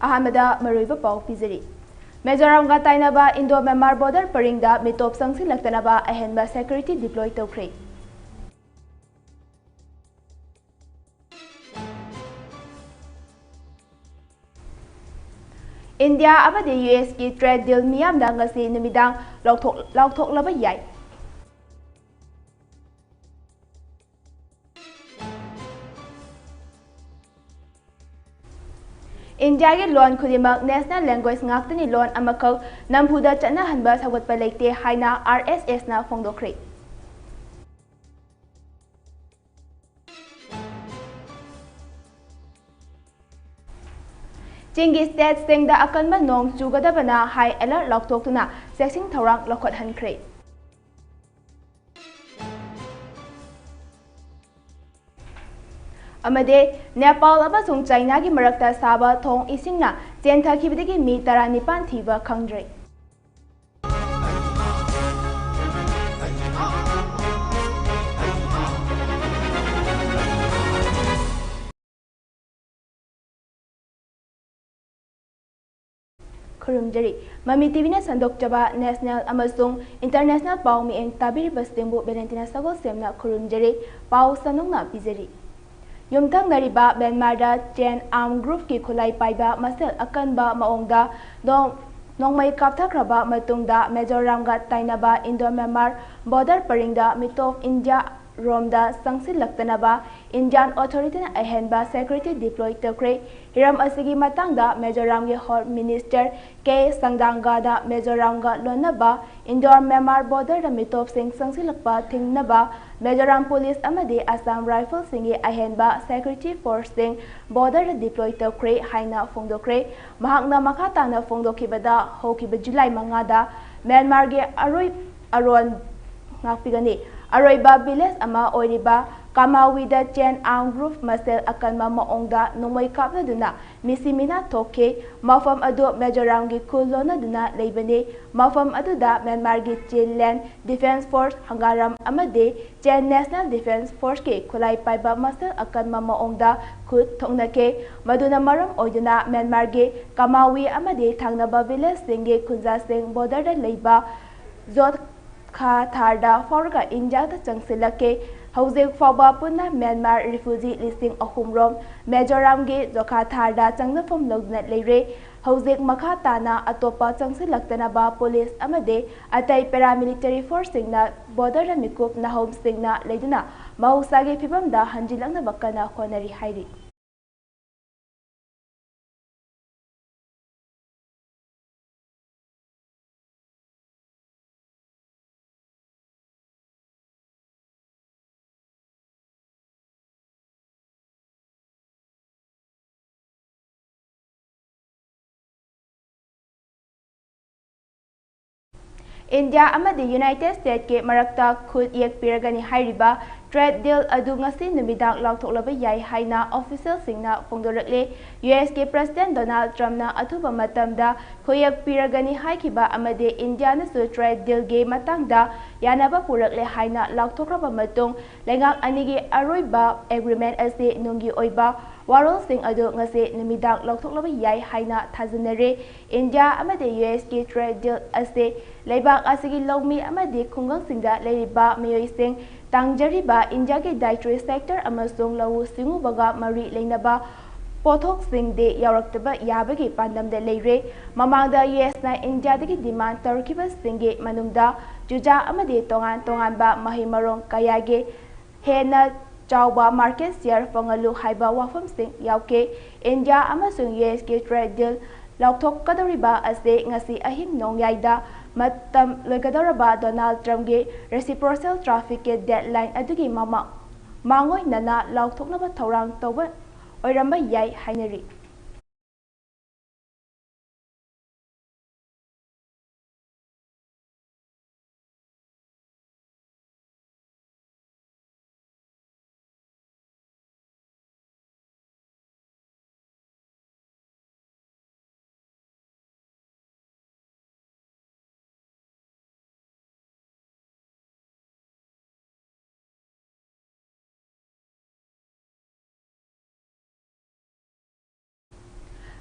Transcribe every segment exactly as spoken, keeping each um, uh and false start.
ꯑꯍꯥꯟꯕꯗ ꯃꯔꯨꯑꯣꯏꯕ ꯄꯥꯎ ꯄꯤꯖꯔꯤ꯫ ꯃꯤꯖꯣꯔꯥꯝꯒ ꯇꯥꯏꯅꯕ ꯏꯟꯗꯣ ꯃ꯭ꯌꯥꯟꯃꯥꯔ ꯕꯣꯔꯗꯔ ꯄꯔꯤꯡꯗ ꯃꯤꯇꯣꯞ ꯆꯪꯁꯤꯜꯂꯛꯇꯅꯕ ꯑꯍꯦꯟꯕ ꯁꯦꯀ꯭ꯌꯨꯔꯤꯇꯤ ꯗꯤꯄ꯭ꯂꯣꯏ ꯇꯧꯈ꯭ꯔꯦ꯫ ꯏꯟꯗꯤꯌꯥ ꯑꯃꯗꯤ ꯌꯨ ꯑꯦꯁꯀꯤ ꯇ꯭ꯔꯦꯗ ꯗꯤꯜ ꯃꯤꯌꯥꯝꯅ ꯉꯁꯤ ꯅꯨꯃꯤꯗꯥꯡ ꯂꯥꯎꯊꯣꯛ-, ꯂꯥꯎꯊꯣꯛꯂꯕ ꯌꯥꯏ꯫ ꯏꯟꯗꯤꯌꯥꯒꯤ ꯂꯣꯟ ꯈꯨꯗꯤꯡꯃꯛ ꯅꯦꯁꯅꯦꯜ ꯂꯦꯡꯒ꯭ꯋꯦꯖ ꯉꯥꯛꯇꯅꯤ, ꯂꯣꯟ ꯑꯃꯈꯛ ꯅꯝꯐꯨꯗ ꯆꯠꯅꯍꯟꯕ ꯁꯧꯒꯠꯄ ꯂꯩꯇꯦ ꯍꯥꯏꯅ ꯑꯥꯔ ꯑꯦꯁ ꯑꯦꯁꯅ ꯐꯣꯡꯗꯣꯛꯈ꯭ꯔꯦ꯫ ꯆꯤꯡꯒꯤ ꯁ꯭ꯇꯦꯠꯁꯤꯡꯗ ꯑꯀꯟꯕ ꯅꯣꯡ ꯆꯨꯒꯗꯕꯅ ꯍꯥꯏ ꯑꯦꯂꯔꯠ ꯂꯥꯎꯊꯣꯛꯇꯨꯅ ꯆꯦꯛꯁꯤꯟ ꯊꯧꯔꯥꯡ ꯂꯧꯈꯠꯍꯟꯈ꯭ꯔꯦ꯫ ꯑꯃꯗꯤ ꯅꯦꯄꯥꯜ ꯑꯃꯁꯨꯡ ꯆꯥꯏꯅꯥꯒꯤ ꯃꯔꯛꯇ ꯁꯥꯕ ꯊꯣꯡ ꯏꯁꯤꯡꯅ ꯆꯦꯟꯊꯈꯤꯕꯗꯒꯤ ꯃꯤ ꯇꯔꯥꯅꯤꯄꯥꯟ ꯊꯤꯕ ꯈꯪꯗ꯭ꯔꯤ꯫ ꯈꯨꯔꯨꯝꯖꯔꯤ꯫ ꯃꯃꯤ ꯇꯤꯚꯤꯅ ꯁꯟꯗꯣꯛꯆꯕ ꯅꯦꯁꯅꯦꯜ ꯑꯃꯁꯨꯡ ꯏꯟꯇꯔꯅꯦꯁꯅꯦꯜ ꯄꯥꯎ ꯃꯤꯠꯌꯦꯡ ꯇꯥꯕꯤꯔꯤꯕꯁꯤꯡꯕꯨ ꯚꯦꯂꯦꯟꯇꯤꯅꯥ ꯁꯒꯣꯜꯁꯦꯝꯅ ꯈꯨꯔꯨꯝꯖꯔꯤ꯫ ꯄꯥꯎ ꯁꯟꯗꯣꯛꯅ ꯄꯤꯖꯔꯤ꯫ ꯌꯨꯝꯊꯪꯅꯔꯤꯕ ꯃ꯭ꯌꯥꯟꯃꯥꯔꯗ ꯆꯦꯟ ꯑꯥꯔꯝ ꯒ꯭ꯔꯨꯞꯀꯤ ꯈꯨꯠꯂꯥꯏ ꯄꯥꯏꯕ ꯃꯁꯦꯜ ꯑꯀꯟꯕ ꯃꯑꯣꯡꯗ ꯅꯣꯡ-, ꯅꯣꯡꯃꯩ ꯀꯥꯞꯊꯈ꯭ꯔꯕ ꯃꯇꯨꯡꯗ ꯃꯤꯖꯣꯔꯥꯝꯒ ꯇꯥꯏꯅꯕ ꯏꯟꯗꯣ ꯃ꯭ꯌꯥꯟꯃꯥꯔ ꯕꯣꯔꯗꯔ ꯄꯔꯤꯡꯗ ꯃꯤꯇꯣꯞ ꯏꯟꯗꯤꯌꯥ ꯔꯣꯝꯗ ꯆꯪꯁꯤꯜꯂꯛꯇꯅꯕ ꯏꯟꯗꯤꯌꯥꯟ ꯑꯣꯊꯣꯔꯤꯇꯤꯅ ꯑꯍꯦꯟꯕ ꯁꯦꯀ꯭ꯌꯨꯔꯤꯇꯤ ꯗꯤꯄ꯭ꯂꯣꯏ ꯇꯧꯈ꯭ꯔꯦ꯫ ꯍꯤꯔꯝ ꯑꯁꯤꯒꯤ ꯃꯇꯥꯡꯗ ꯃꯤꯖꯣꯔꯥꯝꯒꯤ ꯍꯣꯝ ꯃꯤꯅꯤꯁꯇꯔ ꯀꯦ ꯁꯪꯗꯥꯡꯒꯥꯗ ꯃꯤꯖꯣꯔꯥꯝꯒ ꯂꯣꯟꯅꯕ ꯏꯟꯗꯣ ꯃ꯭ꯌꯥꯟꯃꯥꯔ ꯕꯣꯔꯗꯔꯗ ꯃꯤꯇꯣꯞꯁꯤꯡ ꯆꯪꯁꯤꯜꯂꯛꯄ ꯊꯤꯡꯅꯕ ꯃꯤꯖꯣꯔꯥꯝ ꯄꯨꯂꯤꯁ ꯑꯃꯗꯤ ꯑꯁꯥꯝ ꯔꯥꯏꯐꯜꯁꯤꯡꯒꯤ ꯑꯍꯦꯟꯕ ꯁꯦꯀ꯭ꯌꯨꯔꯤꯇꯤ ꯐꯣꯔꯁꯁꯤꯡ ꯕꯣꯔꯗꯔꯗ ꯗꯤꯄ꯭ꯂꯣꯏ ꯇꯧꯈ꯭ꯔꯦ ꯍꯥꯏꯅ ꯐꯣꯡꯗꯣꯛꯈ꯭ꯔꯦ꯫ ꯃꯍꯥꯛꯅ ꯃꯈꯥ ꯇꯥꯅ ꯐꯣꯡꯗꯣꯛꯈꯤꯕꯗ, ꯍꯧꯈꯤꯕ ꯖꯨꯂꯥꯏ ꯃꯉꯥꯗ ꯃ꯭ꯌꯥꯟꯃꯥꯔꯒꯤ ꯑꯔꯣꯏ-, ꯑꯔꯣꯟ ꯉꯥꯛꯄꯤꯒꯅꯤ꯫ ꯑꯔꯣꯏꯕ village ꯑꯃ ꯑꯣꯏꯔꯤꯕ ꯀꯥꯃꯥꯋꯤꯗ Chin armed group ꯃꯁꯦꯜ ꯑꯀꯟꯕ ꯃꯑꯣꯡꯗ ꯅꯣꯡꯃꯩ ꯀꯥꯞꯅꯗꯨꯅ ꯃꯤꯁꯤ ꯃꯤꯅꯥ ꯊꯣꯛꯈꯤ꯫ ꯃꯐꯝ ꯑꯗꯨ ꯃꯤꯖꯣꯔꯥꯝꯒꯤ ꯈꯨꯜ ꯂꯣꯟꯅꯗꯨꯅ ꯂꯩꯕꯅꯤ꯫ ꯃꯐꯝ ꯑꯗꯨꯗ ꯃ꯭ꯌꯥꯟꯃꯥꯔꯒꯤ Chin Land Defence Force, ꯍꯪꯒꯥꯔꯥꯝ ꯑꯃꯗꯤ Chin National Defence Forceꯀꯤ ꯈꯨꯠꯂꯥꯏ ꯄꯥꯏꯕ ꯃꯁꯦꯜ ꯑꯀꯟꯕ ꯃꯑꯣꯡꯗ ꯈꯨꯠ ꯊꯣꯛꯅꯈꯤ꯫ ꯃꯗꯨꯅ ꯃꯔꯝ ꯑꯣꯏꯗꯨꯅ ꯃ꯭ꯌꯥꯟꯃꯥꯔꯒꯤ ꯀꯥꯃꯥꯋꯤ ꯑꯃꯗꯤ ꯊꯪꯅꯕ villageꯁꯤꯡꯒꯤ ꯈꯨꯟꯖꯥꯁꯤꯡ borderꯗ ꯂꯩꯕ ꯖꯣꯠ ꯈꯥ ꯊꯥꯔꯗ ꯐꯥꯎꯔꯒ ꯏꯟꯗꯤꯌꯥꯗ ꯆꯪꯁꯤꯜꯂꯛꯀꯦ꯫ ꯍꯧꯖꯤꯛ ꯐꯥꯎꯕ ꯄꯨꯟꯅ ꯃ꯭ꯌꯥꯟꯃꯥꯔ refugee ꯂꯤꯁꯤꯡ ꯑꯍꯨꯝ ꯔꯣꯝ ꯃꯤꯖꯣꯔꯥꯝꯒꯤ ꯖꯣꯈꯥ ꯊꯥꯔꯗ ꯆꯪꯅꯐꯝ ꯂꯧꯗꯨꯅ ꯂꯩꯔꯦ꯫ ꯍꯧꯖꯤꯛ ꯃꯈꯥ ꯇꯥꯅ ꯑꯇꯣꯞꯄ ꯆꯪꯁꯤꯜꯂꯛꯇꯅꯕ police ꯑꯃꯗꯤ ꯑꯇꯩ paramilitary forceꯁꯤꯡꯅ borderꯗ ꯃꯤꯀꯨꯞ ꯅꯥꯍꯨꯝꯁꯤꯡꯅ ꯂꯩꯗꯨꯅ ꯃꯍꯧꯁꯥꯒꯤ ꯐꯤꯕꯝꯗ ꯍꯟꯖꯤꯜꯂꯛꯅꯕ ꯀꯟꯅ ꯍꯣꯠꯅꯔꯤ ꯍꯥꯏꯔꯤ꯫ ꯏꯟꯗꯤꯌꯥ ꯑꯃꯗꯤ ꯌꯨꯅꯥꯏꯇꯦꯗ ꯁ꯭ꯇꯦꯠꯀꯤ ꯃꯔꯛꯇ ꯈꯨꯠ ꯌꯦꯛꯄꯤꯔꯒꯅꯤ ꯍꯥꯏꯔꯤꯕ trade deal ꯑꯗꯨ ꯉꯁꯤ ꯅꯨꯃꯤꯗꯥꯡ ꯂꯥꯎꯊꯣꯛꯂꯕ ꯌꯥꯏ ꯍꯥꯏꯅ officialꯁꯤꯡꯅ ꯐꯣꯡꯗꯣꯔꯛꯂꯤ꯫ ꯌꯨ ꯑꯦꯁꯀꯤ President Donald Trumpꯅ ꯑꯊꯨꯕ ꯃꯇꯝꯗ ꯈꯨꯠꯌꯦꯛ ꯄꯤꯔꯒꯅꯤ ꯍꯥꯏꯈꯤꯕ ꯑꯃꯗꯤ ꯏꯟꯗꯤꯌꯥꯅꯁꯨ trade dealꯒꯤ ꯃꯇꯥꯡꯗ ꯌꯥꯅꯕ ꯄꯨꯔꯛꯂꯦ ꯍꯥꯏꯅ ꯂꯥꯎꯊꯣꯛꯈ꯭ꯔꯕ ꯃꯇꯨꯡ, ꯂꯩꯉꯥꯛ ꯑꯅꯤꯒꯤ ꯑꯔꯣꯏꯕ agreement ꯑꯁꯤ ꯅꯨꯡꯒꯤ ꯑꯣꯏꯕ ꯋꯥꯔꯣꯜꯁꯤꯡ ꯑꯗꯨ ꯉꯁꯤ ꯅꯨꯃꯤꯗꯥꯡ ꯂꯧꯊꯣꯛꯂꯕ ꯌꯥꯏ ꯍꯥꯏꯅ ꯊꯥꯖꯅꯔꯤ꯫ ꯏꯟꯗꯤꯌꯥ ꯑꯃꯗꯤ ꯌꯨ ꯑꯦꯁꯀꯤ trade deal ꯑꯁꯤ ꯂꯩꯕꯥꯛ ꯑꯁꯤꯒꯤ ꯂꯧꯃꯤ ꯑꯃꯗꯤ ꯈꯨꯡꯒꯪꯁꯤꯡꯗ ꯂꯩꯔꯤꯕ ꯃꯤꯑꯣꯏꯁꯤꯡ, ꯇꯥꯡꯖꯔꯤꯕ ꯏꯟꯗꯤꯌꯥꯒꯤ dairy sector ꯑꯃꯁꯨꯡ ꯂꯧꯎ ꯁꯤꯡꯎꯕꯒ ꯃꯔꯤ ꯂꯩꯅꯕ ꯄꯣꯠꯊꯣꯛꯁꯤꯡꯗꯤ ꯌꯥꯎꯔꯛꯇꯕ ꯌꯥꯕꯒꯤ ꯄꯥꯟꯗꯝꯗ ꯂꯩꯔꯦ꯫ ꯃꯃꯥꯡꯗ ꯌꯨ ꯑꯦꯁꯅ ꯏꯟꯗꯤꯌꯥꯗꯒꯤ demand ꯇꯧꯔꯛꯈꯤꯕꯁꯤꯡꯒꯤ ꯃꯅꯨꯡꯗ ꯆꯨꯖꯥꯛ ꯑꯃꯗꯤ ꯇꯣꯉꯥꯟ ꯇꯣꯉꯥꯟꯕ ꯃꯍꯩ ꯃꯔꯣꯡ ꯀꯌꯥꯒꯤ ꯍꯦꯟꯅ ꯆꯥꯎꯕ market share ꯐꯪꯍꯜꯂꯨ ꯍꯥꯏꯕ ꯋꯥꯐꯝꯁꯤꯡ ꯌꯥꯎꯈꯤ꯫ ꯏꯟꯗꯤꯌꯥ ꯑꯃꯁꯨꯡ ꯌꯨ ꯑꯦꯁꯀꯤ trade deal ꯂꯥꯎꯊꯣꯛꯀꯗꯧꯔꯤꯕ ꯑꯁꯤ ꯉꯁꯤ ꯑꯍꯤꯡ ꯅꯣꯡꯌꯥꯏꯗ ꯃꯇꯝ ꯂꯣꯏꯒꯗꯧꯔꯕ Donald Trumpꯀꯤ reciprocal tariffꯀꯤ deadline ꯑꯗꯨꯒꯤ ꯃꯃꯥꯡ ꯃꯥꯡꯑꯣꯏꯅꯅ ꯂꯥꯎꯊꯣꯛꯅꯕ ꯊꯧꯔꯥꯡ ꯇꯧꯕ ꯑꯣꯏꯔꯝꯕ ꯌꯥꯏ ꯍꯥꯏꯅꯔꯤ꯫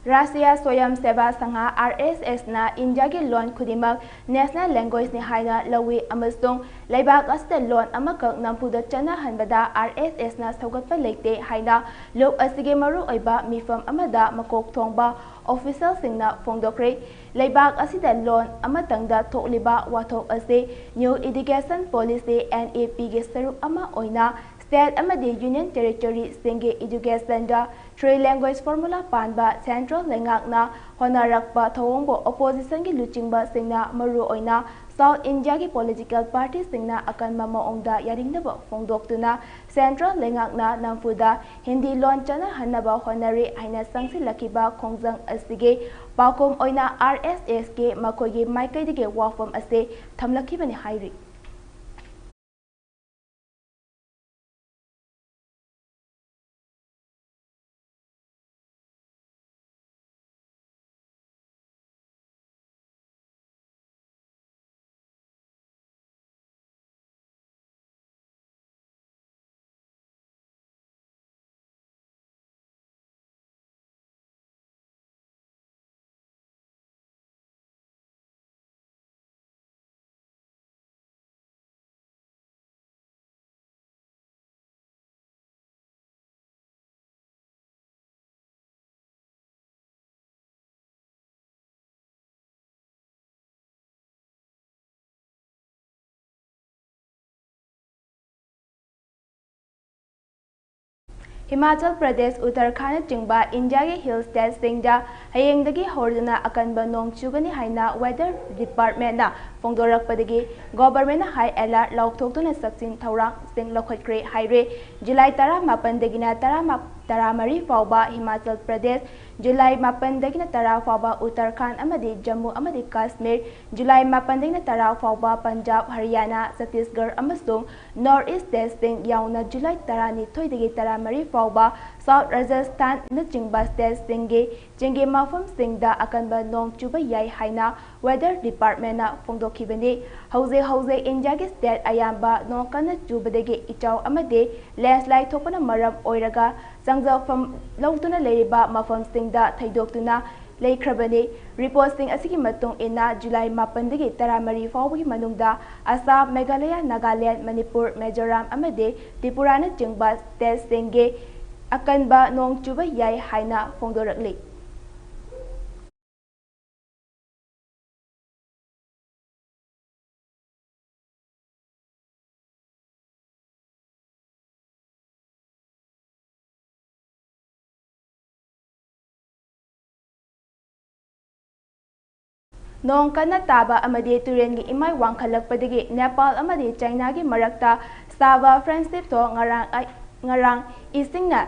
ꯔꯥꯁꯇ꯭ꯔꯤꯌꯥ ꯁ꯭ꯋꯌꯝ ꯁꯦꯕꯥ ꯁꯪꯘ, ꯑꯥꯔ ꯑꯦꯁ ꯑꯦꯁꯅ ꯏꯟꯗꯤꯌꯥꯒꯤ ꯂꯣꯟ ꯈꯨꯗꯤꯡꯃꯛ ꯅꯦꯁꯅꯦꯜ ꯂꯦꯡꯒ꯭ꯋꯦꯖꯅꯤ ꯍꯥꯏꯅ ꯂꯧꯏ ꯑꯃꯁꯨꯡ ꯂꯩꯕꯥꯛ ꯑꯁꯤꯗ ꯂꯣꯟ ꯑꯃꯈꯛ ꯅꯝꯐꯨꯗ ꯆꯠꯅꯍꯟꯕꯗ ꯑꯥꯔ ꯑꯦꯁ ꯑꯦꯁꯅ ꯁꯧꯒꯠꯄ ꯂꯩꯇꯦ ꯍꯥꯏꯅ ꯂꯨꯞ ꯑꯁꯤꯒꯤ ꯃꯔꯨꯑꯣꯏꯕ ꯃꯤꯐꯝ ꯑꯃꯗ ꯃꯀꯣꯛ ꯊꯣꯡꯕ ꯑꯣꯐꯤꯁꯤꯌꯦꯜꯁꯤꯡꯅ ꯐꯣꯡꯗꯣꯛꯈ꯭ꯔꯦ꯫ ꯂꯩꯕꯥꯛ ꯑꯁꯤꯗ ꯂꯣꯟ ꯑꯃꯇꯪꯗ ꯊꯣꯛꯂꯤꯕ ꯋꯥꯊꯣꯛ ꯑꯁꯤ new education policy, N E ꯄꯤꯒꯤ ꯁꯔꯨꯛ ꯑꯃ ꯑꯣꯏꯅ ꯁ꯭ꯇꯦꯠ ꯑꯃꯗꯤ ꯌꯨꯅꯤꯌꯟ ꯇꯦꯔꯤꯇꯣꯔꯤꯁꯤꯡꯒꯤ ꯏꯗꯨꯀꯦꯁꯟꯗ ꯊ꯭ꯔꯤ ꯂꯦꯡꯒ꯭ꯋꯦꯖ ꯐꯣꯔꯃꯨꯂꯥ ꯄꯥꯟꯕ ꯁꯦꯟꯇ꯭ꯔꯦꯜ ꯂꯩꯉꯥꯛꯅ ꯍꯣꯠꯅꯔꯛꯄ ꯊꯧꯑꯣꯡꯕꯨ ꯑꯣꯄꯣꯖꯤꯁꯟꯒꯤ ꯂꯨꯆꯤꯡꯕꯁꯤꯡꯅ, ꯃꯔꯨꯑꯣꯏꯅ ꯁꯥꯎꯠ ꯏꯟꯗꯤꯌꯥꯒꯤ ꯄꯣꯂꯤꯇꯤꯀꯦꯜ ꯄꯥꯔꯇꯤꯁꯤꯡꯅ ꯑꯀꯟꯕ ꯃꯑꯣꯡꯗ ꯌꯥꯅꯤꯡꯗꯕ ꯐꯣꯡꯗꯣꯛꯇꯨꯅ ꯁꯦꯟꯇ꯭ꯔꯦꯜ ꯂꯩꯉꯥꯛꯅ ꯅꯝꯐꯨꯗ ꯍꯤꯟꯗꯤ ꯂꯣꯟ ꯆꯠꯅꯍꯟꯅꯕ ꯍꯣꯠꯅꯔꯤ ꯍꯥꯏꯅ ꯆꯪꯁꯤꯜꯂꯛꯈꯤꯕ ꯈꯣꯡꯖꯪ ꯑꯁꯤꯒꯤ ꯄꯥꯎꯈꯨꯝ ꯑꯣꯏꯅ ꯑꯥꯔ ꯑꯦꯁ ꯑꯦꯁꯀꯤ ꯃꯈꯣꯏꯒꯤ ꯃꯥꯏꯀꯩꯗꯒꯤ ꯋꯥꯐꯝ ꯑꯁꯤ ꯊꯝꯂꯛꯈꯤꯕꯅꯤ ꯍꯥꯏꯔꯤ꯫ ꯍꯤꯃꯥꯆꯜ ꯄ꯭ꯔꯗꯦꯁ, ꯎꯠꯇꯔꯈꯥꯟꯅꯆꯤꯡꯕ ꯏꯟꯗꯤꯌꯥꯒꯤ ꯍꯤꯜ ꯁ꯭ꯇꯦꯠꯁꯤꯡꯗ ꯍꯌꯦꯡꯗꯒꯤ ꯍꯧꯔꯗꯨꯅ ꯑꯀꯟꯕ ꯅꯣꯡ ꯆꯨꯒꯅꯤ ꯍꯥꯏꯅ ꯋꯦꯗꯔ ꯗꯤꯄꯥꯔꯠꯃꯦꯟꯠꯅ ꯐꯣꯡꯗꯣꯔꯛꯄꯗꯒꯤ ꯒꯣꯚꯔꯟꯃꯦꯟꯠꯅ ꯍꯥꯏ ꯑꯦꯂꯔꯠ ꯂꯥꯎꯊꯣꯛꯇꯨꯅ ꯆꯦꯛꯁꯤꯟ ꯊꯧꯔꯥꯡꯁꯤꯡ ꯂꯧꯈꯠꯈ꯭ꯔꯦ ꯍꯥꯏꯔꯦ꯫ ꯖꯨꯂꯥꯏ ꯇꯔꯥꯃꯥꯄꯟꯗꯒꯤꯅ ꯇꯔꯥꯃꯔꯤ ꯐꯥꯎꯕ ꯍꯤꯃꯥꯆꯜ ꯄ꯭ꯔꯗꯦꯁ, ꯖꯨꯂꯥꯏ ꯃꯥꯄꯟꯗꯒꯤꯅ ꯇꯔꯥ ꯐꯥꯎꯕ ꯎꯠꯇꯔꯈꯥꯟ ꯑꯃꯗꯤ ꯖꯝꯃꯨ ꯑꯃꯗꯤ ꯀꯥꯁꯃꯤꯔ, ꯖꯨꯂꯥꯏ ꯃꯥꯄꯟꯗꯒꯤꯅ ꯇꯔꯥ ꯐꯥꯎꯕ ꯄꯟꯖꯥꯕ, ꯍꯔꯤꯌꯥꯅꯥ, ꯆꯇꯤꯁꯒꯔ ꯑꯃꯁꯨꯡ ꯅꯣꯔꯠ ꯏꯁ꯭ꯠ ꯁ꯭ꯇꯦꯠꯁꯤꯡ ꯌꯥꯎꯅ ꯖꯨꯂꯥꯏ ꯇꯔꯥꯅꯤꯊꯣꯏꯗꯒꯤ ꯇꯔꯥꯃꯔꯤ ꯐꯥꯎꯕ ꯁꯥꯎꯠ ꯔꯥꯖꯁꯊꯥꯟꯅꯆꯤꯡꯕ ꯁ꯭ꯇꯦꯠꯁꯤꯡꯒꯤ ꯆꯤꯡꯒꯤ ꯃꯐꯝꯁꯤꯡꯗ ꯑꯀꯟꯕ ꯅꯣꯡ ꯆꯨꯕ ꯌꯥꯏ ꯍꯥꯏꯅ ꯋꯦꯗꯔ ꯗꯤꯄꯥꯔꯠꯃꯦꯟꯠꯅ ꯐꯣꯡꯗꯣꯛ ꯈꯤꯕꯅꯤ꯫ ꯍꯧꯖꯤꯛ ꯍꯧꯖꯤꯛ ꯏꯟꯗꯤꯌꯥꯒꯤ state ꯑꯌꯥꯝꯕ ꯅꯣꯡ ꯀꯟꯅ ꯆꯨꯕꯗꯒꯤ ꯏꯆꯥꯎ ꯑꯃꯗꯤ landslide ꯊꯣꯛꯄꯅ ꯃꯔꯝ ꯑꯣꯏꯔꯒ ꯆꯪꯖꯐꯝ ꯂꯧꯗꯨꯅ ꯂꯩꯔꯤꯕ ꯃꯐꯝꯁꯤꯡꯗ ꯊꯩꯗꯣꯛꯇꯨꯅ ꯂꯩꯈ꯭ꯔꯕꯅꯤ꯫ Reportꯁꯤꯡ ꯑꯁꯤꯒꯤ ꯃꯇꯨꯡ ꯏꯟꯅ, ꯖꯨꯂꯥꯏ ꯃꯥꯄꯟꯗꯒꯤ ꯇꯔꯥꯃꯔꯤ ꯐꯥꯎꯕꯒꯤ ꯃꯅꯨꯡꯗ ꯑꯁꯥꯝ, ꯃꯦꯘꯥꯂꯌꯥ, ꯅꯥꯒꯥꯂꯦꯟ, ꯃꯅꯤꯄꯨꯔ, ꯃꯤꯖꯣꯔꯥꯝ ꯑꯃꯗꯤ ꯇ꯭ꯔꯤꯄꯨꯔꯥꯅꯆꯤꯡꯕ stateꯁꯤꯡꯒꯤ ꯑꯀꯟꯕ ꯅꯣꯡ ꯆꯨꯕ ꯌꯥꯏ ꯍꯥꯏꯅ ꯐꯣꯡꯗꯣꯔꯛꯂꯤ꯫ ꯅꯣꯡ ꯀꯟꯅ ꯇꯥꯕ ꯑꯃꯗꯤ ꯇꯨꯔꯦꯜꯒꯤ ꯏꯃꯥꯏ ꯋꯥꯡꯈꯠꯂꯛꯄꯗꯒꯤ ꯅꯦꯄꯥꯜ ꯑꯃꯗꯤ ꯆꯥꯏꯅꯥꯒꯤ ꯃꯔꯛꯇ ꯁꯥꯕ friendship ꯊꯣꯡ ꯉꯔꯥꯡ ꯑ-, ꯉꯔꯥꯡ ꯏꯁꯤꯡꯅ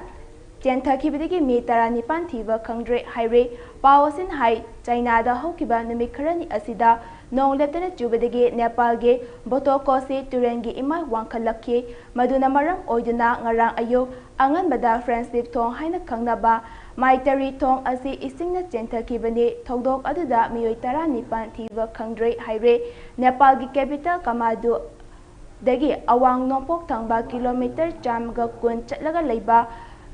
ꯆꯦꯟꯊꯈꯤꯕꯗꯒꯤ ꯃꯤ ꯇꯔꯥꯅꯤꯄꯥꯟ ꯊꯤꯕ ꯈꯪꯗ꯭ꯔꯦ ꯍꯥꯏꯔꯦ꯫ ꯄꯥꯎ ꯑꯁꯤꯅ ꯍꯥꯏ, ꯆꯥꯏꯅꯥꯗ ꯍꯧꯈꯤꯕ ꯅꯨꯃꯤꯠ ꯈꯔꯅꯤ ꯑꯁꯤꯗ ꯅꯣꯡ ꯂꯦꯞꯇꯅ ꯆꯨꯕꯗꯒꯤ ꯅꯦꯄꯥꯜꯒꯤ ꯕꯣꯇꯣꯀꯣꯁꯤ ꯇꯨꯔꯦꯜꯒꯤ ꯏꯃꯥꯏ ꯋꯥꯡꯈꯠꯂꯛꯈꯤ꯫ ꯃꯗꯨꯅ ꯃꯔꯝ ꯑꯣꯏꯗꯨꯅ ꯉꯔꯥꯡ ꯑꯌꯨꯛ ꯑꯉꯟꯕꯗ friendship ꯊꯣꯡ ꯍꯥꯏꯅ ꯈꯪꯅꯕ ꯃꯥꯏꯇꯔꯤ ꯊꯣꯡ ꯑꯁꯤ ꯏꯁꯤꯡꯅ ꯆꯦꯟꯊꯈꯤꯕꯅꯤ꯫ ꯊꯧꯗꯣꯛ ꯑꯗꯨꯗ ꯃꯤꯑꯣꯏ ꯇꯔꯥꯅꯤꯄꯥꯟ ꯊꯤꯕ ꯈꯪꯗ꯭ꯔꯦ ꯍꯥꯏꯔꯦ꯫ ꯅꯦꯄꯥꯜꯒꯤ capital ꯀꯃꯥꯗꯨ ꯗꯒꯤ ꯑꯋꯥꯡ ꯅꯣꯡꯄꯣꯛ ꯊꯪꯕ kilometre ꯆꯥꯝꯃꯒ ꯀꯨꯟ ꯆꯠꯂꯒ ꯂꯩꯕ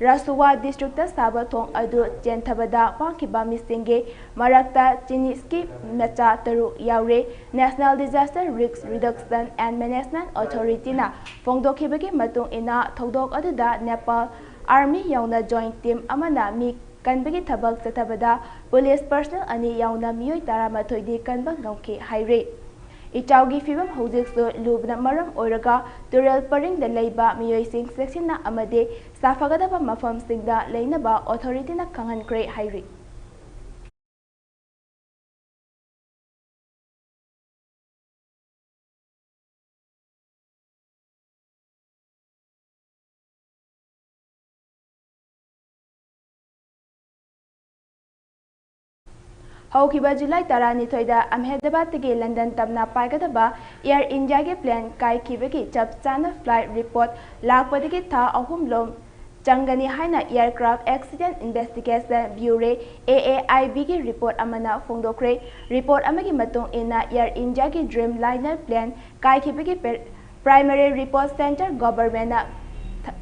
ꯔꯥꯁꯨꯋꯥ districtꯇ ꯁꯥꯕ ꯊꯣꯡ ꯑꯗꯨ ꯆꯦꯟꯊꯕꯗ ꯃꯥꯡꯈꯤꯕ ꯃꯤꯁꯤꯡꯒꯤ ꯃꯔꯛꯇ ꯆꯤꯅꯤꯁꯀꯤ ꯃꯆꯥ ꯇꯔꯨꯛ ꯌꯥꯎꯔꯦ꯫ National Disaster Risk Reduction and Management Authorityꯅ ꯐꯣꯡꯗꯣꯛꯈꯤꯕꯒꯤ ꯃꯇꯨꯡ ꯏꯟꯅ, ꯊꯧꯗꯣꯛ ꯑꯗꯨꯗ ꯅꯦꯄꯥꯜ Army ꯌꯥꯎꯅ joint team ꯑꯃꯅ ꯃꯤ ꯀꯟꯕꯒꯤ ꯊꯕꯛ ꯆꯠꯊꯕꯗ police personnel ꯑꯅꯤ ꯌꯥꯎꯅ ꯃꯤꯑꯣꯏ ꯇꯔꯥꯃꯥꯊꯣꯏꯗꯤ ꯀꯟꯕ ꯉꯝꯈꯤ ꯍꯥꯏꯔꯤ꯫ ꯏꯆꯥꯎꯒꯤ ꯐꯤꯕꯝ ꯍꯧꯖꯤꯛꯁꯨ ꯂꯨꯕꯅ ꯃꯔꯝ ꯑꯣꯏꯔꯒ ꯇꯨꯔꯦꯜ ꯄꯔꯤꯡꯗ ꯂꯩꯕ ꯃꯤꯑꯣꯏꯁꯤꯡ ꯆꯦꯛꯁꯤꯟꯅ ꯑꯃꯗꯤ ꯁꯥꯐꯒꯗꯕ ꯃꯐꯝꯁꯤꯡꯗ ꯂꯩꯅꯕ authorityꯅ ꯈꯪꯍꯟꯈ꯭ꯔꯦ ꯍꯥꯏꯔꯤ꯫ ꯍꯧꯈꯤꯕ ꯖꯨꯂꯥꯏ ꯇꯔꯥꯅꯤꯊꯣꯏꯗ ꯑꯍꯃꯦꯗꯕꯥꯗꯇꯒꯤ ꯂꯟꯗꯟ ꯇꯝꯅ ꯄꯥꯏꯒꯗꯕ Air Indiaꯒꯤ plane ꯀꯥꯏꯈꯤꯕꯒꯤ ꯆꯞ ꯆꯥꯅ flight report ꯂꯥꯛꯄꯗꯒꯤ ꯊꯥ ꯑꯍꯨꯝ ꯂꯣꯝ ꯆꯪꯒꯅꯤ ꯍꯥꯏꯅ Aircraft Accident Investigation Bureau, A A I B, ꯒꯤ report ꯑꯃꯅ ꯐꯣꯡꯗꯣꯛꯈ꯭ꯔꯦ꯫ Report ꯑꯃꯒꯤ ꯃꯇꯨꯡ ꯏꯟꯅ, Air India ꯒꯤ Dreamliner plane ꯀꯥꯏꯈꯤꯕꯒꯤ per-, primary report center government ꯅ ꯊ-,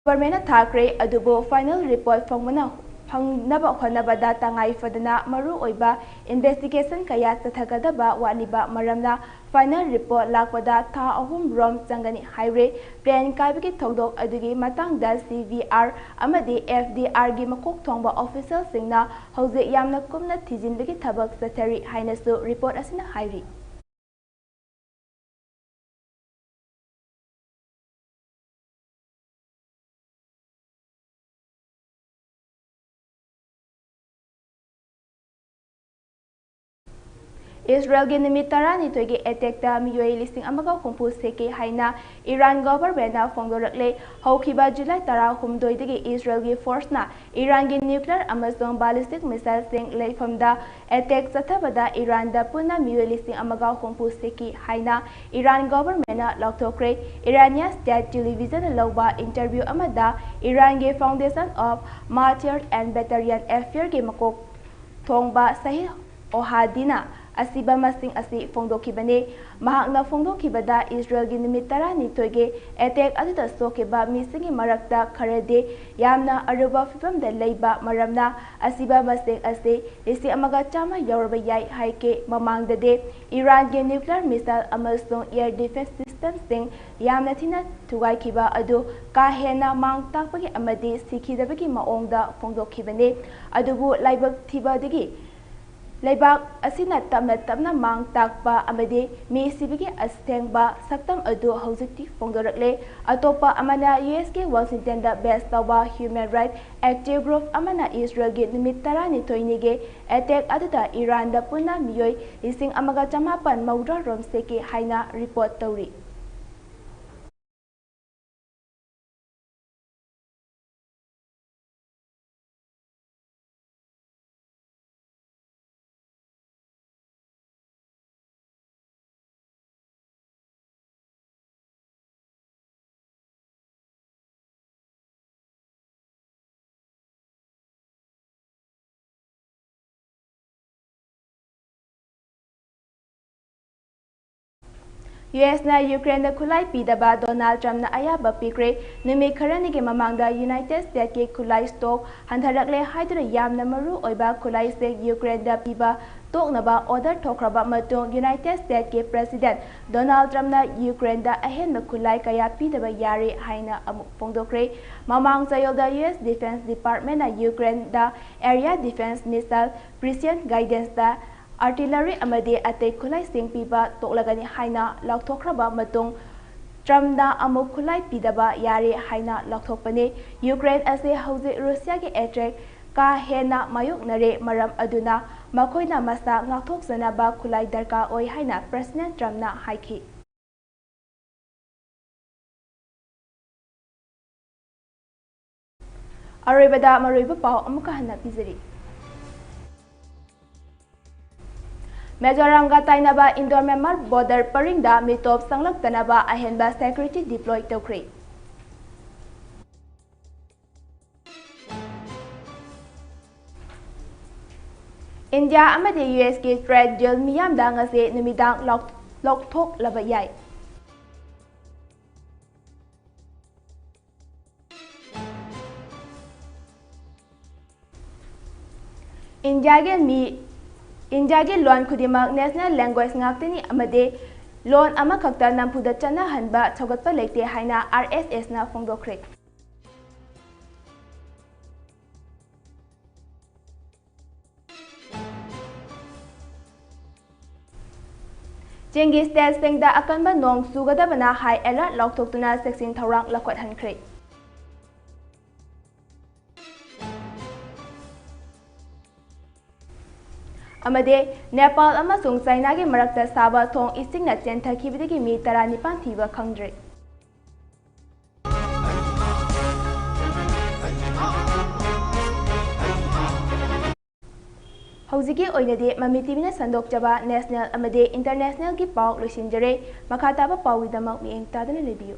government ꯅ ꯊꯥꯈ꯭ꯔꯦ, ꯑꯗꯨꯕꯨ final report ꯐꯪꯕꯅ, ꯐꯪꯅꯕ ꯍꯣꯠꯅꯕꯗ ꯇꯉꯥꯏ ꯐꯗꯅ ꯃꯔꯨꯑꯣꯏꯕ investigation ꯀꯌꯥ ꯆꯠꯊꯒꯗꯕ ꯋꯥꯠꯂꯤꯕ ꯃꯔꯝꯅ, final report ꯂꯥꯛꯄꯗ ꯊꯥ ꯑꯍꯨꯝ ꯔꯣꯝ ꯆꯪꯒꯅꯤ ꯍꯥꯏꯔꯦ꯫ Plane ꯀꯥꯏꯕꯒꯤ ꯊꯧꯗꯣꯛ ꯑꯗꯨꯒꯤ ꯃꯇꯥꯡꯗ C V R ꯑꯃꯗꯤ F D R ꯒꯤ ꯃꯀꯣꯛ ꯊꯣꯡꯕ official ꯁꯤꯡꯅ ꯍꯧꯖꯤꯛ ꯌꯥꯝꯅ ꯀꯨꯞꯅ ꯊꯤꯖꯤꯟꯕꯒꯤ ꯊꯕꯛ ꯆꯠꯊꯔꯤ ꯍꯥꯏꯅꯁꯨ report ꯑꯁꯤꯅ ꯍꯥꯏꯔꯤ꯫ ꯏꯁꯔꯦꯜꯒꯤ ꯅꯨꯃꯤꯠ ꯇꯔꯥꯅꯤꯊꯣꯏꯒꯤ attack ꯇ ꯃꯤꯑꯣꯏ ꯂꯤꯁꯤꯡ ꯑꯃꯒ ꯍꯨꯝꯐꯨ ꯁꯤꯈꯤ ꯍꯥꯏꯅ Iran government ꯅ ꯐꯣꯡꯗꯣꯔꯛꯂꯦ꯫ ꯍꯧꯈꯤꯕ July ꯇꯔꯥꯍꯨꯝꯗꯣꯏꯗꯒꯤ ꯏꯁꯔꯦꯜꯒꯤ force ꯅ Iran ꯒꯤ nuclear ꯑꯃꯁꯨꯡ ballistic missile ꯁꯤꯡ ꯂꯩꯐꯝꯗ attack ꯆꯠꯊꯕꯗ Iran ꯗ ꯄꯨꯟꯅ ꯃꯤꯑꯣꯏ ꯂꯤꯁꯤꯡ ꯑꯃꯒ ꯍꯨꯝꯐꯨ ꯁꯤꯈꯤ ꯍꯥꯏꯅ Iran government ꯅ ꯂꯥꯎꯊꯣꯛꯈ꯭ꯔꯦ꯫ Iranian state television ꯗ ꯂꯧꯕ interview ꯑꯃꯗ Iran ꯒꯤ Foundation of Martyrs and Veterans Affairs ꯀꯤ ꯃꯀꯣꯛ ꯊꯣꯡꯕ ꯁꯍꯤꯗ ꯑꯣꯍꯥꯗꯤꯅ ꯑꯁꯤꯕ ꯃꯁꯤꯡ ꯑꯁꯤ ꯐꯣꯡꯗꯣꯛꯈꯤꯕꯅꯤ꯫ ꯃꯍꯥꯛꯅ ꯐꯣꯡꯗꯣꯛꯈꯤꯕꯗ, ꯏꯁꯔꯦꯜꯒꯤ ꯅꯨꯃꯤꯠ ꯇꯔꯥꯅꯤꯊꯣꯏꯒꯤ attack ꯑꯗꯨꯗ ꯁꯣꯛꯈꯤꯕ ꯃꯤꯁꯤꯡꯒꯤ ꯃꯔꯛꯇ ꯈꯔꯗꯤ ꯌꯥꯝꯅ ꯑꯔꯨꯕ ꯐꯤꯚꯝꯗ ꯂꯩꯕ ꯃꯔꯝꯅ, ꯑꯁꯤꯕ ꯃꯁꯤꯡ ꯑꯁꯤ ꯂꯤꯁꯤꯡ ꯑꯃꯒ ꯆꯥꯝꯃ ꯌꯧꯔꯕ ꯌꯥꯏ ꯍꯥꯏꯈꯤ꯫ ꯃꯃꯥꯡꯗꯗꯤ Iran ꯒꯤ nuclear missile ꯑꯃꯁꯨꯡ air defense system ꯁꯤꯡ ꯌꯥꯝꯅ ꯊꯤꯅ ꯊꯨꯒꯥꯏꯈꯤꯕ ꯑꯗꯨ ꯀꯥ ꯍꯦꯟꯅ ꯃꯥꯡ ꯇꯥꯛꯄꯒꯤ ꯑꯃꯗꯤ ꯁꯤꯈꯤꯗꯕꯒꯤ ꯃꯑꯣꯡꯗ ꯐꯣꯡꯗꯣꯛꯈꯤꯕꯅꯤ꯫ ꯑꯗꯨꯕꯨ ꯂꯥꯏꯕꯛ ꯊꯤꯕꯗꯒꯤ ꯂꯩꯕꯥꯛ ꯑꯁꯤꯅ ꯇꯞꯅ ꯇꯞꯅ ꯃꯥꯡ ꯇꯥꯛꯄ ꯑꯃꯗꯤ ꯃꯤ ꯁꯤꯕꯒꯤ ꯑꯁꯦꯡꯕ ꯁꯛꯇꯝ ꯑꯗꯨ ꯍꯧꯖꯤꯛꯇꯤ ꯐꯣꯡꯗꯣꯔꯛꯂꯦ꯫ ꯑꯇꯣꯞꯄ ꯑꯃꯅ, U S ꯀꯤ Washington ꯗ base ꯇꯧꯕ human rights activist group ꯑꯃꯅ ꯏꯁꯔꯦꯜꯒꯤ ꯅꯨꯃꯤꯠ ꯇꯔꯥꯅꯤꯊꯣꯏꯅꯤꯒꯤ attack ꯑꯗꯨꯗ Iran ꯗ ꯄꯨꯟꯅ ꯃꯤꯑꯣꯏ ꯂꯤꯁꯤꯡ ꯑꯃꯒ ꯆꯃꯥꯄꯟ ꯃꯧꯗ꯭ꯔꯥ ꯔꯣꯝ ꯁꯤꯈꯤ ꯍꯥꯏꯅ report ꯇꯧꯔꯤ꯫ ꯌꯨ ꯑꯦꯁꯅ ꯌꯨꯀ꯭ꯔꯦꯟꯗ ꯈꯨꯠꯂꯥꯏ ꯄꯤꯗꯕ ꯗꯣꯅꯥꯜꯗ ꯇ꯭ꯔꯝꯞꯅ ꯑꯌꯥꯕ ꯄꯤꯈ꯭ꯔꯦ꯫ ꯅꯨꯃꯤꯠ ꯈꯔꯅꯤꯒꯤ ꯃꯃꯥꯡꯗ ꯌꯨꯅꯥꯏꯇꯦꯗ ꯁ꯭ꯇꯦꯠꯀꯤ ꯈꯨꯠꯂꯥꯏ ꯁ꯭ꯇꯣꯛ ꯍꯟꯊꯔꯛꯂꯦ ꯍꯥꯏꯗꯨꯅ ꯌꯥꯝꯅ ꯃꯔꯨ ꯑꯣꯏꯕ ꯈꯨꯠꯂꯥꯏꯁꯤꯡ ꯌꯨꯀ꯭ꯔꯦꯟꯗ ꯄꯤꯕ ꯇꯣꯛꯅꯕ ꯑꯣꯔꯗꯔ ꯊꯣꯛꯈ꯭ꯔꯕ ꯃꯇꯨꯡ, ꯌꯨꯅꯥꯏꯇꯦꯗ ꯁ꯭ꯇꯦꯠꯀꯤ ꯄ꯭ꯔꯦꯁꯤꯗꯦꯟꯠ ꯗꯣꯅꯥꯜꯗ ꯇ꯭ꯔꯝꯞꯅ ꯌꯨꯀ꯭ꯔꯦꯟꯗ ꯑꯍꯦꯟꯕ ꯈꯨꯠꯂꯥꯏ ꯀꯌꯥ ꯄꯤꯗꯕ ꯌꯥꯔꯦ ꯍꯥꯏꯅ ꯑꯃꯨꯛ ꯐꯣꯡꯗꯣꯛꯈ꯭ꯔꯦ꯫ ꯃꯃꯥꯡ ꯆꯌꯣꯜꯗ ꯌꯨ ꯑꯦꯁ ꯗꯤꯐꯦꯟꯁ ꯗꯤꯄꯥꯔꯠꯃꯦꯟꯠꯅ ꯌꯨꯀ꯭ꯔꯦꯟꯗ ꯑꯦꯔꯤꯌꯥ ꯗꯤꯐꯦꯟꯁ ꯃꯤꯁꯥꯏꯜ, ꯄ꯭ꯔꯤꯁꯤꯁꯟ ꯒꯥꯏꯗꯦꯟꯁꯇ ꯑꯥꯔꯇꯤꯂꯔꯤ ꯑꯃꯗꯤ ꯑꯇꯩ ꯈꯨꯠꯂꯥꯏꯁꯤꯡ ꯄꯤꯕ ꯇꯣꯛꯂꯒꯅꯤ ꯍꯥꯏꯅ ꯂꯥꯎꯊꯣꯛꯈ꯭ꯔꯕ ꯃꯇꯨꯡ, ꯇ꯭ꯔꯝꯞꯅ ꯑꯃꯨꯛ ꯈꯨꯠꯂꯥꯏ ꯄꯤꯗꯕ ꯌꯥꯔꯦ ꯍꯥꯏꯅ ꯂꯥꯎꯊꯣꯛꯄꯅꯤ꯫ ꯌꯨꯀ꯭ꯔꯦꯟ ꯑꯁꯤ ꯍꯧꯖꯤꯛ ꯔꯨꯁꯤꯌꯥꯒꯤ ꯑꯦꯇꯦꯛ ꯀꯥ ꯍꯦꯟꯅ ꯃꯥꯌꯣꯛꯅꯔꯦ, ꯃꯔꯝ ꯑꯗꯨꯅ ꯃꯈꯣꯏꯅ ꯃꯁꯥ ꯉꯥꯛꯊꯣꯛꯆꯅꯕ ꯈꯨꯠꯂꯥꯏ ꯗꯔꯀꯥꯔ ꯑꯣꯏ ꯍꯥꯏꯅ ꯄ꯭ꯔꯦꯁꯤꯗꯦꯟꯠ ꯇ꯭ꯔꯝꯞꯅ ꯍꯥꯏꯈꯤ꯫ ꯑꯔꯣꯏꯕꯗ ꯃꯔꯨꯑꯣꯏꯕ ꯄꯥꯎ ꯑꯃꯨꯛꯀ ꯍꯟꯅ ꯄꯤꯖꯔꯤ꯫ ꯃꯤꯖꯣꯔꯥꯝꯒ ꯇꯥꯏꯅꯕ ꯏꯟꯗꯣ ꯃ꯭ꯌꯥꯟꯃꯥꯔ ꯕꯣꯔꯗꯔ ꯄꯔꯤꯡꯗ ꯃꯤꯇꯣꯞ ꯆꯪꯂꯛꯇꯅꯕ ꯑꯍꯦꯟꯕ ꯁꯦꯀ꯭ꯌꯨꯔꯤꯇꯤ ꯗꯤꯄ꯭ꯂꯣꯏ ꯇꯧꯈ꯭ꯔꯦ꯫ ꯏꯟꯗꯤꯌꯥ ꯑꯃꯗꯤ ꯌꯨ ꯑꯦꯁꯀꯤ ꯇ꯭ꯔꯦꯗ ꯗꯤꯜ ꯃꯤꯌꯥꯝꯗ ꯉꯁꯤ ꯅꯨꯃꯤꯗꯥꯡ ꯂꯥꯎ-, ꯂꯧꯊꯣꯛꯂꯕ ꯌꯥꯏ꯫ ꯏꯟꯗꯤꯌꯥꯒꯤ ꯃꯤ, ꯏꯟꯗꯤꯌꯥꯒꯤ ꯂꯣꯟ ꯈꯨꯗꯤꯡꯃꯛ ꯅꯦꯁꯅꯦꯜ ꯂꯦꯡꯒ꯭ꯋꯦꯖ ꯉꯥꯛꯇꯅꯤ ꯑꯃꯗꯤ ꯂꯣꯟ ꯑꯃꯈꯛꯇ ꯅꯝꯐꯨꯗ ꯆꯠꯅꯍꯟꯕ ꯁꯧꯒꯠꯄ ꯂꯩꯇꯦ ꯍꯥꯏꯅ ꯑꯥꯔ ꯑꯦꯁ ꯑꯦꯁꯅ ꯐꯣꯡꯗꯣꯛꯈ꯭ꯔꯦ꯫ ꯆꯤꯡꯒꯤ ꯁ꯭ꯇꯦꯠꯁꯤꯡꯗ ꯑꯀꯟꯕ ꯅꯣꯡ ꯆꯨꯒꯗꯕꯅ ꯍꯥꯏ ꯑꯦꯂꯔꯠ ꯂꯥꯎꯊꯣꯛꯇꯨꯅ ꯆꯦꯛꯁꯤꯟ ꯊꯧꯔꯥꯡ ꯂꯧꯈꯠꯍꯟꯈ꯭ꯔꯦ꯫ ꯑꯃꯗꯤ ꯅꯦꯄꯥꯜ ꯑꯃꯁꯨꯡ ꯆꯥꯏꯅꯥꯒꯤ ꯃꯔꯛꯇ ꯁꯥꯕ ꯊꯣꯡ ꯏꯁꯤꯡꯅ ꯆꯦꯟꯊꯈꯤꯕꯗꯒꯤ ꯃꯤ ꯇꯔꯥꯅꯤꯄꯥꯟ ꯊꯤꯕ ꯈꯪꯗ꯭ꯔꯤ꯫ ꯍꯧꯖꯤꯛꯀꯤ ꯑꯣꯏꯅꯗꯤ ꯃꯃꯤ ꯇꯤꯚꯤꯅ ꯁꯟꯗꯣꯛꯆꯕ ꯅꯦꯁꯅꯦꯜ ꯑꯃꯗꯤ ꯏꯟꯇꯔꯅꯦꯁꯅꯦꯜꯒꯤ ꯄꯥꯎ ꯂꯣꯏꯁꯤꯟꯖꯔꯦ꯫ ꯃꯈꯥ ꯇꯥꯕ ꯄꯥꯎꯒꯤꯗꯃꯛ ꯃꯤꯠꯌꯦꯡ ꯇꯥꯗꯨꯅ ꯂꯩꯕꯤꯌꯨ꯫